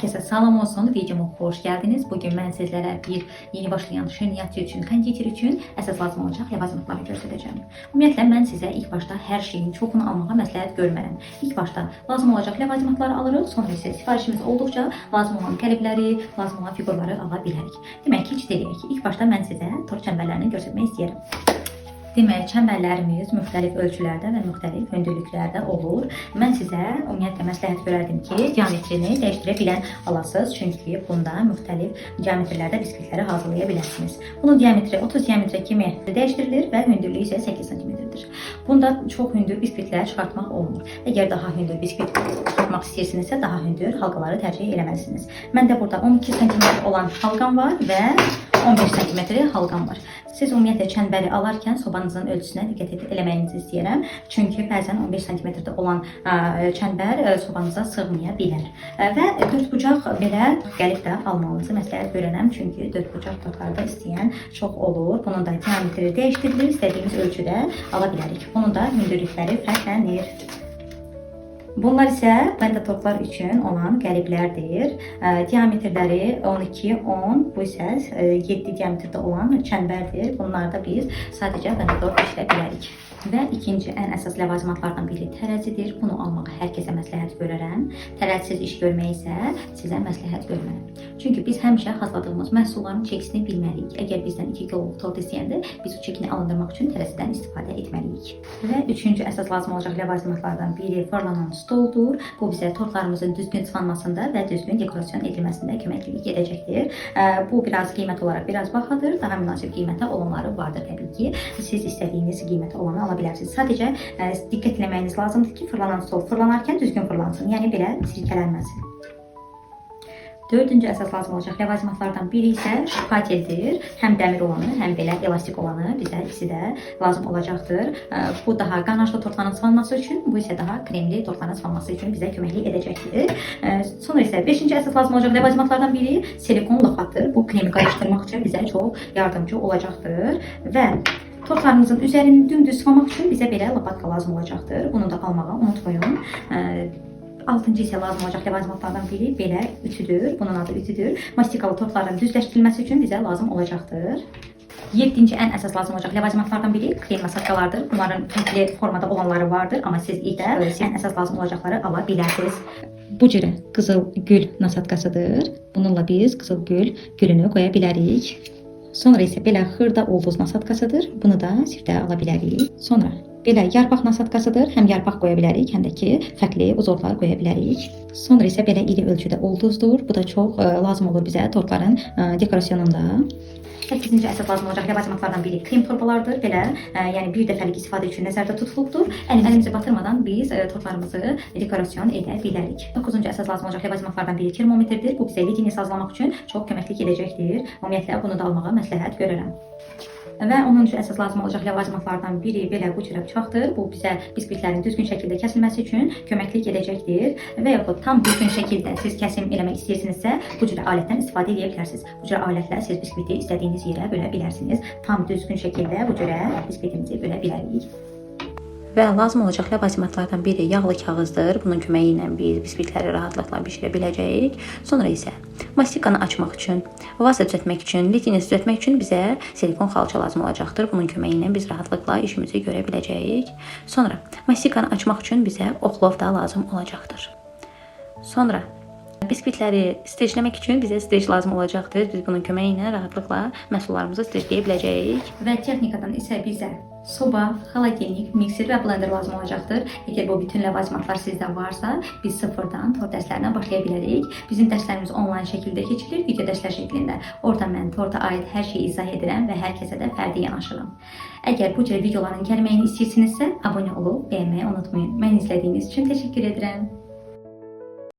Herkese salam olsun. Videoma hoş geldiniz. Bugün mən sizlərə bir yeni başlayan şirniyyatçı üçün, konditer üçün əsas lazım olacaq ləvazimatları göstərəcəm. Ümumiyyətlə mən sizə ilk başda hər şeyin çoxunu almağa məsləhət görmərəm. İlk başda lazım olacaq ləvazimatları alırıq, sonra isə sifarişimiz olduqca lazım olan qəlibləri, lazım olan fiqurları ala bilərik. Demək ki, eləyək. İlk başda mən sizə tort çəmbərlərini göstərmək istəyirəm. Demək, çəmbərlərimiz müxtəlif ölçülərdə və müxtəlif hündürlüklərdə olur. Mən sizə ümumiyyətlə məsləhət görərdim ki, diametrini dəyişdirə bilən alasınız. Çünki bunda müxtəlif diametrlərdə biskvitləri hazırlaya bilərsiniz. Bunun diametri 30 diametrə kimi dəyişdirilir və hündürlüyü isə 8 sm-dir. Bunda çox hündür biskvitlər çıxartmaq olmur. Əgər daha hündür biskvit çıxartmaq istəyirsinizsə, daha hündür halqaları tərcih eləməlisiniz. Məndə burada 12 sm olan halqam var və 15 sm halqam var. Siz ümumiyyətlə çəmbəri alarkən sobanızın ölçüsünə diqqət eləməyinizi istəyirəm. Çünki bəzən 15 sm-də olan çəmbər sobanıza sığmaya bilər. Və dördbucaq belə qəlib də almanızı məsləhət görərəm. Çünki dördbucaq tortlarda istəyən çox olur. Bunun da diametri dəyişdirilir, istədiyimiz ölçüdə ala bilərik. Bunun da hündürlükləri fərqlənir. Bunlar isə bəndə tortlar üçün olan qəliblərdir. Diametrləri 12, 10, bu isə 7 diametrdə olan çəmbərdir. Bunlarda biz sadəcə bəndə tort bişirə bilərik. Və ikinci ən əsas ləvazimatlardan biri tərəzidir. Bunu almağı hər kəsə məsləhət görərəm. Tərəzisiz iş görmək isə sizə məsləhət görmərəm. Çünki biz həmişə hazırladığımız məhsulların çəkisini bilməliyik. Əgər bizdən 2 kiloluq tort istəyəndə biz o çəkini alındırmaq üçün tərəzidən istifadə etməliyik. Və üçüncü əsas lazım olacaq ləvazimatlardan biri fırlanan stoldur. Bu bizə tortlarımızın düzgün sıvanmasında və düzgün dekorasyon edilməsində köməklik edəcəkdir. Bu biraz qiymət olaraq biraz bahadır. Daha münasib qiymətə olanları vardır təbii ki. Siz istədiyiniz qiymətə olanı ala bilərsiniz. Sadəcə diqqət eləməyiniz lazımdır ki, fırlanan stol fırlanarkən düzgün fırlansın. Yəni belə silkələnməsin. Dördüncü əsas lazım olacaq ləvazimatlardan biri isə şpateldir. Həm dəmir olanı, həm belə elastik olanı bizə ikisi də lazım olacaqdır. Bu daha qanaşlı tortların sıvanması üçün, bu isə daha kremli tortların sıvanması üçün bizə köməklik edəcəkdir. Sonra isə beşinci əsas lazım olacaq ləvazimatlardan biri silikon lapadır. Bu kremi qarışdırmaq üçün bizə çox yardımcı olacaqdır və tortlarımızın üzerini dümdüz sıvamaq üçün bizə belə lapatka lazım olacaqdır. Bunu da almağı unutmayın. Altıncı isə lazım olacaq ləvazimatlardan biri belə ütüdür. Bunun adı ütüdür. Mastikalı tortların düzləşdirilməsi üçün bizə lazım olacaqdır. Yeddinci ən əsas lazım olacaq ləvazimatlardan biri krem nasatkalardır. Bunların fərqli formada olanları vardır, amma siz ilk də ən əsas lazım olacaqları ala bilərsiniz. Bu cürə qızıl gül nasatkasıdır. Bununla biz qızıl gül gülünü qoya bilərik. Sonra isə belə xırda ulduz nasatkasıdır. Bunu da siftə ala bilərik. Sonra belə yarpaq nasatkasıdır. Həm yarpaq qoya bilərik, həm də ki fərqli uzorlar qoya bilərik. Sonra isə belə iri ölçüdə ulduzdur. Bu da çox lazım olur bizə tortların dekorasyonunda. 8-ci əsas lazım olacaq ləvazimatlardan biri krem torbalardır. Belə, yəni bir dəfəlik istifadə üçün nəzərdə tutulubdur. Əlimizi batırmadan biz tortlarımızı dekorasyon edə bilərik. 9-cu əsas lazım olacaq ləvazimatlardan biri termometrdir. Bu bizə lidini sazlamaq üçün çox köməklik edəcəkdir. Ümumiyyətlə bunu da almağa məsləhət görərəm. Və 10-cu əsas lazım olacaq ləvazimatlardan biri belə bu cürə bıçaqdır. Bu bizə biskvitlərin düzgün şəkildə kəsilməsi üçün köməklik edəcəkdir. Və yaxud tam düzgün şəkildə siz kəsim eləmək istəyirsinizsə, bu cürə alətdən istifadə edə bilərsiniz. Bu cürə alətlə siz biskviti istədiyiniz yerə bölə bilərsiniz. Tam düzgün şəkildə bu cürə biskvitimizi bölə bilərik. Və lazım olacaq ləvazimatlardan biri yağlı kağızdır. Bunun köməyi ilə biz biskvitləri rahatlıqla bişirə biləcəyik. Sonra isə mastikanı açmaq üçün, vaza düzəltmək üçün, lidini düzəltmək üçün bizə silikon xalça lazım olacaqdır. Bunun köməyi ilə biz rahatlıqla işimizi görə biləcəyik. Sonra mastikanı açmaq üçün bizə oxlov da lazım olacaqdır. Sonra biskvitləri streçləmək üçün bizə streç lazım olacaqdır. Biz bunun köməyi ilə rahatlıqla məhsullarımızı streçləyə biləcəyik. Və texnikadan isə bizə soba, xaladelnik, mikser və blender lazım olacaqdır. Əgər bu bütün ləvazimatlar sizdə varsa, biz sıfırdan tort dərslərinə başlaya bilərik. Bizim dərslərimiz onlayn şəkildə keçilir, video dərslər şəklində. Orada mən torta aid hər şeyi izah edirəm və hər kəsə də fərdi yanaşıram. Əgər bu cür videoların gəlməyini istəyirsinizsə, abunə olub bəyənməyi unutmayın. Məni izlədiyiniz üçün təşəkkür edirəm.